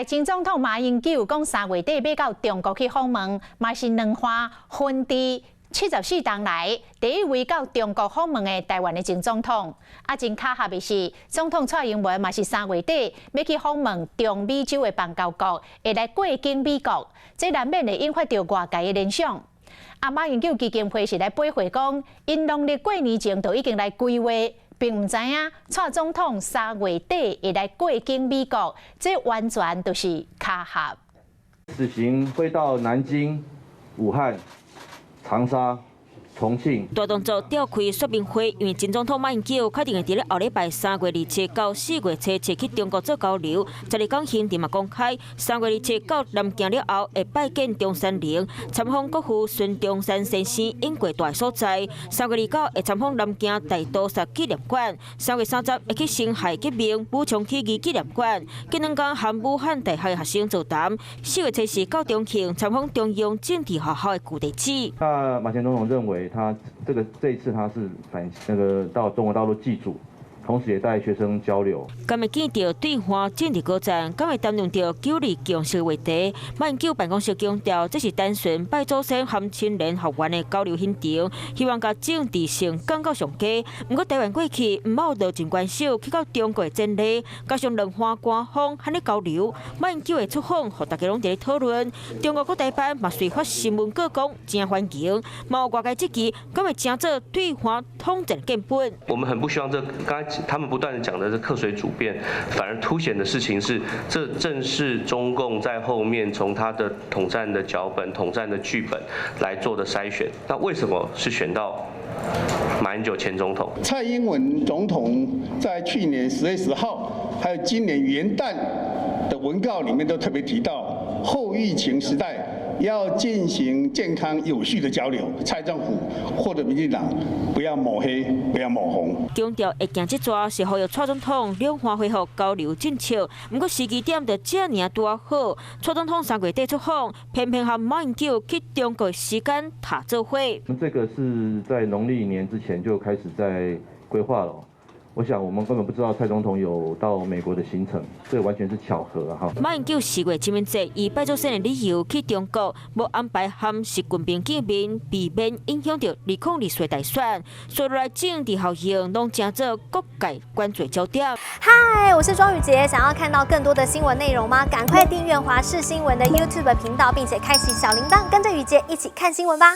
前總統馬英九講3月底欲到中國去訪問，嘛是兩岸分治74冬來第一位到中國訪問的台灣的前總統。啊，真巧合的是，總統蔡英文嘛是3月底欲去訪問中美洲的邦交國，會來過境美國，這難免會引發著外界的聯想。啊，馬英九基金會是來回應講，𪜶農曆過年前就已經來規劃，並毋知影蔡總統三月底會來過境美國，這完全就是巧合。此行會到南京、武漢、長沙、重慶。大動作召開說明會，因為前總統馬英九確定會佇咧後禮拜3月27到4月初七去中國做交流。12天行程嘛公開，3月27到南京了後，會拜見中山陵，參訪國父孫中山先生養過大所在。3月29會參訪南京大屠殺紀念館。3月30會去辛亥革命武昌起義紀念館。隔兩工和武漢大學學生座談。4月初四到重慶參訪中央政治學校的舊地址。那馬前總統認為，他這個這一次他是返那個到中國大陸祭祖，同時也帶學生交流。敢會見著對岸政治高層，敢會擔任著九二共識話題？馬英九辦公室強調，這是單純拜祖先和青年學員的交流行程，希望共政治性降到上低。毋過台灣過去毋捌有軍元首去到中國的前例，加上兩岸官方按呢交流，馬英九的出訪，予大家攏佇咧討論。中國國台辦嘛隨發新聞稿講，誠歡迎。嘛有外界質疑，敢會成做對岸統戰見本？我們很不希望這剛才他們不斷地講的是客隨主便，反而凸顯的事情是，這正是中共在後面從他的統戰的腳本、統戰的劇本來做的篩選。那為什麼是選到馬英九前總統？蔡英文總統在去年10月10號，還有今年元旦的文告裡面都特別提到，後疫情時代要進行健康有序的交流。蔡政府或者民進黨不要抹黑，不要抹紅。強調會行這逝是呼籲蔡總統兩岸恢復交流政策，毋過時機點就遮爾拄仔好。蔡總統三月底出訪，偏偏和馬英九去中國時間踏做伙。那這個是在農曆年之前就開始在規劃了。我想我們根本不知道蔡總統有到美國的行程，這完全是巧合哈。馬英九4月清明節以拜祖先的理由去中國，無安排和習近平見面，避免影響著2024大選。所以來政治效應攏成做各界關注焦點。嗨，我是莊宇傑，想要看到更多的新聞內容嗎？趕快訂閱華視新聞的 YouTube 頻道，並且開啟小鈴鐺，跟着宇傑一起看新聞吧。